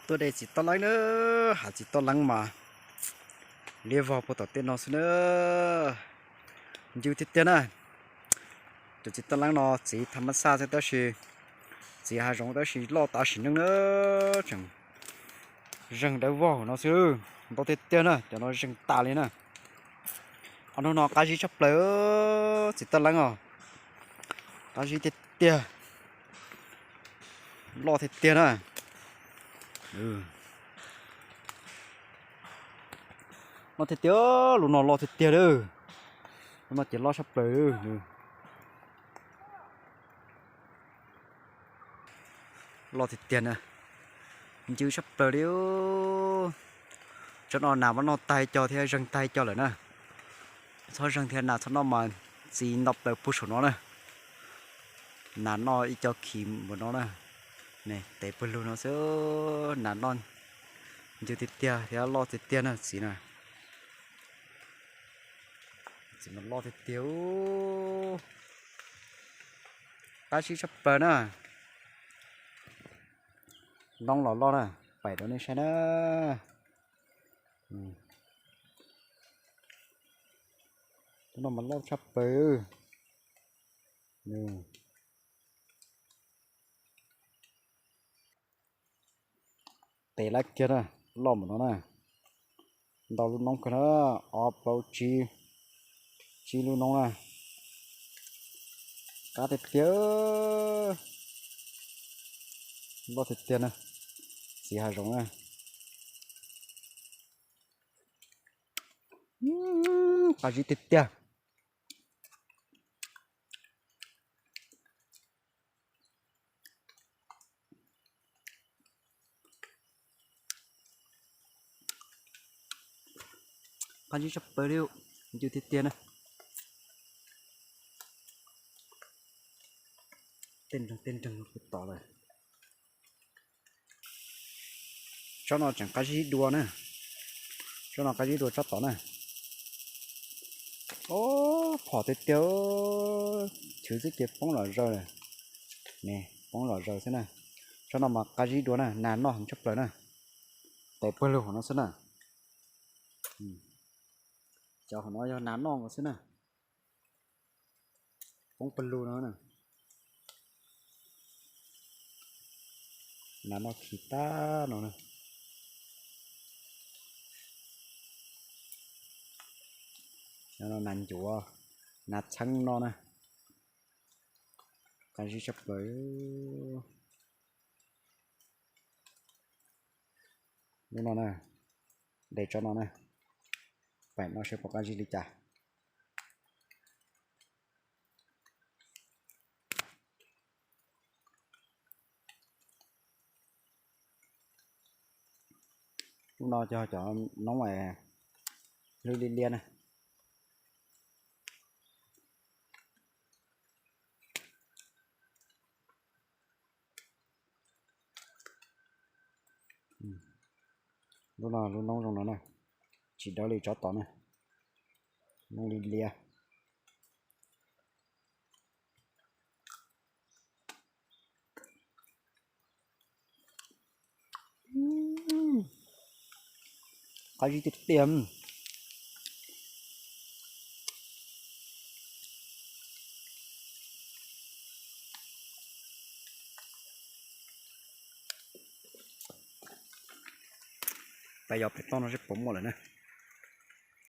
Tuaj de txiv toj leeb na, hav txiv toj leeb mas liab vog puag tom tej no xwb na. Ncw tiag tiag na. Cov txiv toj leeb no txiv tham mab xaj xwb tab sis, txiv hav zoov tab sis loj tas sim neej na, tseem zeeg dawb vog no xwb. Ntau tiag tiag na, cov no zeeg tas li na. Ob hnub no qab zib tshaj plaws, txiv toj leeb os. Qab zib tiag tiag. Loj tiag tiag na. Loj tiag tiag, lub no loj tiag tiag lawm. Lub no ces loj tshaj plaws. Loj tiag tiag na. Ncw tshaj plaws li. Tsob no nas muab noj tag co thiab zeeg tag co lawm na. Txhob zeeg thiab, nas txhob noj mas txiv nto plaws puag saum no na. Nas noj ib co khi npaum no na. Tes pawg lug no xwb, nas noj ncw tiag tiag thiab loj tiag tiag na txiv na. Txiv mas loj tiag tiag. Qab zib tshaj plaws na. Noob los loj na, pais rau nej saib na. Cov no mas loj tshaj plaws. Tes lab kiag na, loj npaum no na. Ntau lub noob kawg na, ob plaub tsib, tsib lub noob na. Qab tiag tiag. Loj tiag tiag na. Txiv hav zoov na. Qab zib tiag tiag. Qab zib tshaj plaws li, ncw tiag tiag na. Tej nreeg tej nreeg puag tod lawm. Tsob no tseem qab zib dua na. Tsob no qab zib dua tsob tod na. Ob, phom tiag tiag. Chwv xwb ces poob zom zaws. Ne, poob zom zaws xwb na. Tsob no mas qab zib dua na, nas noj heev tshaj plaws na. Tes pawg lug hauv no xwb na. Cov hauv no yog nas noj nkaus xwb na. Poob pawg lug no na. Nas noj khi tag no na. Nas ncuav, nas txheeb noj na. Qab zib tshaj plaws. Lub no na, de tsob no na, pais noj seb puas qab zib li cas. Lub no cov noob hlwb liab liab na. Lub no lub noob zoo no na, tsis dawb li tsob tod na, noob liab liab. Qab zib tiag tiag. Peb yog peb toj no seb puas muaj lawm na.